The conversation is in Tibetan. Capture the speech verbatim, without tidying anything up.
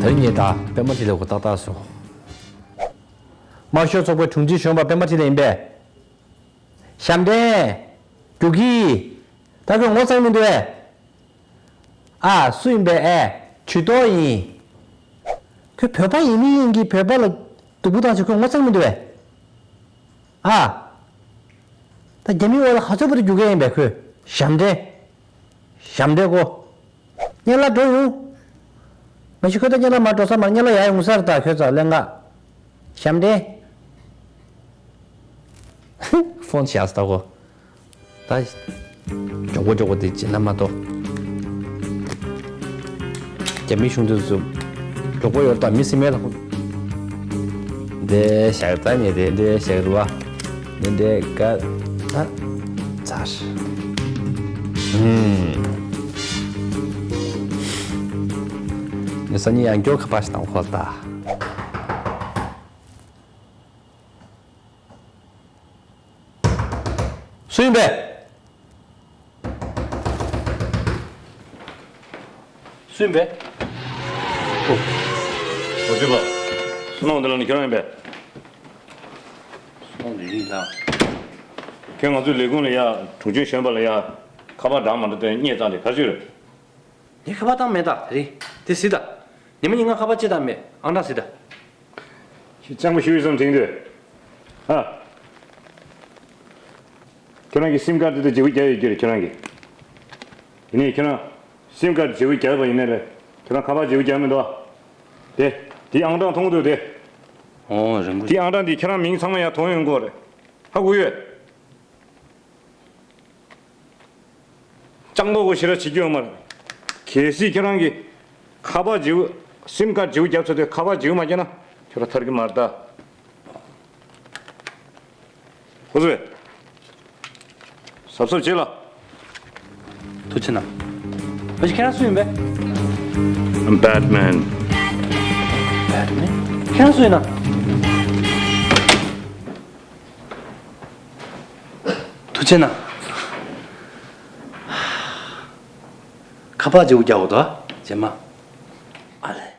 དེ་རིང་ངས་ད་པད་མ་འཕྲིན་ལས་ཀྱི་ཏག་ཏག་སོང་། དམར་ཤོག་ཚོགས་པའི་དྲུང་ཆེ་གཞོན་པ་པད་མ་འཕྲིན་ལས་ཡིན་པས། ཞབས་འདྲེན། རྒྱུག་གི། ད་ཁོས་ངོ་ཚ་གི་མི་འདུག་གས། ཨ། སུ་ཡིན་པས། ཨེ། ཇུས་གཏོགས་ཡིན། ཁོས་བོད་པ་ཡིན་མིན་ཡིན་གྱི་བོད་པ་ལ་སྡུག་པོ་བཏང་བྱས་ཁོས་ངོ་ཚ་གི་མི་འདུག་གས། ཨ། ད་རྒྱ་མིའི་འོག་ལ་ག་ཚོད་བར་དུ་རྒྱུག་གི་ཡིན་པས་ཁོས། ཞབས་འདྲེན། ཞབས་འདྲེན་གོ། སྔོན་ལ་འགྲོ་ཡོང་། མ་གཞི་ཁོས་ད་སྔོན་ལ་མར་འགྲོ་ས་མ་རེད། སྔོན་ལ་ཡར་ཡོང་ས་རེད། ད་ཁྱོད་ཚོ་ལེན་ག། ཞབས་འདྲེན། ཧུ། ཕོན་བཞག་སོང་ད་གོ། ད། མགྱོགས་པོ་མགྱོགས་པོ་དེ་བྱེད་ན་མ་གཏོགས། རྒྱ་མིའི་གཞུང་དེ་ཚོ། མགྱོགས་པོ་ཡོད་ད་མི་སེམས་མེད་ལ། འདི་བཞག་ད་ནི་དེ་འདི་བཞག་རུ་བ། འདི་འདི་ག་ད་ཚར། ཧུམ། ངས་སང་ཉིན་ཡང་སྐྱོར་ཁ་པར་ཞིག་བཏང་ཁོ་ལ་ད། སུ་ཡིན་པས། སུ་ཡིན་པས། ཨོ། ཨོ་ཅི་པ། བསོད་ནམས་དབང་འདུས་ལགས་ནི་ཁྱོད་རང་ཡིན་པས། བསོད་ནམས་འདི་ཡིན་ད། ཁྱོད་ང་ཚོའི་ལས་ཁུངས་ལ་ཡ། དྲུང་ཆེ་གཞོན་པ་ལ་ཡ། ཁ་པར་འདྲ་མི་འདྲ་དེ་རྙེད་ཙང་དེ་ག་ཅི་རེད། ངས་ཁ་པར་བཏང་མེད་ད། དེ་རིང་དེ་གཟིགས་ད། ཉི་མ་ཉིན་ང་ཁ་པར་ཅི་བཏང་མེད། ཨང་གྲངས་གཟིགས་ད། ཁྱེད་སྤྱང་པོ་ཞུ་ཡི་བསམ་དྲན་དུས། ཨ། ཁྱོད་རང་གི་སིམ་ཁ་དེ་དང་བརྗེ་པོ་རྒྱག་ཡོད་རྒྱུ་རེད་ཁྱོད་རང་གི། ཡིན་ནའི་ཁྱོད་རང་སིམ་ཁ་བརྗེ་པོ་རྒྱག་པ་ཡིན་ནའི་རེད། ཁྱོད་རང་ཁ་པར་བརྗེ་པོ་རྒྱག་མི་འདུག་ཨ། དེ། དེའི་ཨང་གྲངས་མཐོང་གི་འདུག་དེ། ཨོ་རིང་པོ། དེའི་ཨང་གྲངས་དེ་ཁྱེད་རང་མིང་ཚང་མ་ཡར་མཐོང་ཡོང་གི་རེད། ཧ་གོ་ཡོད། སྤྱང་པོ་གོ་ཞེ་དྲག་བྱེད་རྒྱུ་ཡོད་མ་རེད། གལ་སྲིད་ཁྱེད་རང་གིས་ཁ་པར་བརྗེ་པོ། སིམ་ཁ་བརྗེ་པོ་རྒྱབ་ཚར་དུས་ཁ་པར་བརྗེ་པོ་མ་རྒྱག་ན་ཁྱོད་རང་ཐར་གི་མ་རེད་ད། ཧུ་ཟེ། གཟབ་གཟབ་བྱེད་ལ། ཐུགས་རྗེ་གནང་། ཨ་ཅེ་ཁྱེད་རང་སུ་ཡིན་པས། I'm Batman. Batman? ཁྱེད་རང་སུ་ཡིན་ན། ཐུགས་རྗེ་གནང་། ཁ་པར་བརྗེ་པོ་རྒྱག་དགོས་འདུག་ཨ། རྗེས་མ། ཨ་ལེ།